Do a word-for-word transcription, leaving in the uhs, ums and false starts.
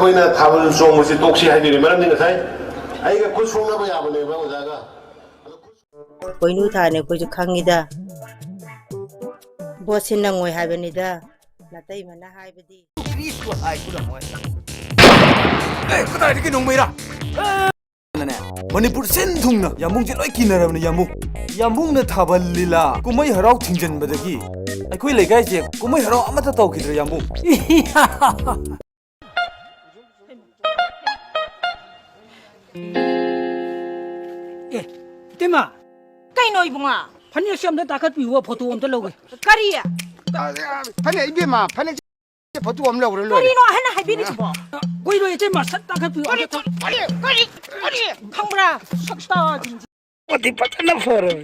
ꯑꯩꯅ ꯊꯥꯕꯜ ꯆꯣꯡꯕꯁꯤ ꯇꯣꯛꯁꯤ ꯍꯥꯏꯗꯣꯏꯅꯤ꯫ ꯃꯔꯝꯗꯤ ꯉꯁꯥꯏ ꯑꯩꯒ ꯈꯨꯠ ꯁꯣꯛꯅꯕ ꯌꯥꯕꯅꯦꯕ ꯑꯣꯖꯥꯒ꯫ ꯄꯣꯏꯅꯨ ꯊꯥꯅꯦ ꯑꯩꯈꯣꯏꯁꯨ ꯈꯪꯉꯤꯗ꯫ ꯕꯣꯠꯁꯤ ꯅꯪꯉꯣꯏ ꯍꯥꯏꯕꯅꯤꯗ꯫ ꯅꯇꯩꯃꯅ ꯍꯥꯏꯕꯗꯤ꯫ ꯑꯦ, ꯀꯗꯥꯏꯗꯒꯤ ꯅꯣꯡꯃꯩꯔꯥ? ꯅꯅꯦ, ꯃꯅꯤꯄꯨꯔ ꯁꯤꯟ ꯊꯨꯡꯅ ꯌꯥꯝꯕꯨꯡꯁꯦ ꯂꯣꯏ ꯀꯤꯅꯔꯕꯅꯦ, ꯌꯥꯝꯕꯨꯡ꯫ ꯌꯥꯝꯕꯨꯡꯅ ꯊꯥꯕꯜ ꯂꯤꯂꯥ ꯀꯨꯝꯍꯩ ꯍꯔꯥꯎ ꯊꯤꯡꯖꯤꯟꯕꯗꯒꯤ ꯑꯩꯈꯣꯏ ꯂꯩꯀꯥꯏꯁꯦ ꯀꯨꯝꯍꯩ ꯍꯔꯥꯎ ꯑꯃꯠꯇ ꯇꯧꯈꯤꯗ꯭ꯔꯦ, ꯌꯥꯝꯕꯨꯡ꯫ ꯑꯦ, ꯏꯇꯩꯃ꯫ ꯀꯩꯅꯣ ꯏꯕꯨꯡꯉꯣ? ꯐꯅꯦꯛꯁꯦ ꯑꯝꯇ ꯇꯥꯈꯠꯄꯤꯌꯨ, ꯐꯣꯇꯣ ꯑꯝꯇ ꯂꯧꯒꯦ꯫ ꯀꯔꯤ? ꯐꯅꯦꯛ, ꯏꯕꯦꯝꯃ, ꯐꯅꯦꯛ ꯐꯣꯇꯣ ꯑꯃ ꯂꯧꯔ ꯂꯣꯏꯔꯦ꯫ ꯀꯔꯤꯅꯣ ꯑꯍꯟꯅ ꯍꯥꯏꯕꯤꯔꯤꯁꯤꯕꯣ? ꯀꯨꯏꯔꯣꯏ, ꯏꯇꯩꯃ, ꯁꯠ ꯇꯥꯈꯠꯄꯤꯌꯨ꯫ ꯀꯔꯤ, ꯀꯔꯤ, ꯀꯔꯤ, ꯀꯔꯤ? ꯈꯪꯕ꯭ꯔꯥ? ꯁꯛꯇꯥꯁꯤꯡꯁꯦ꯫ ꯄꯣꯠꯇꯤ ꯐꯖꯅ ꯐꯔꯕꯅꯤ꯫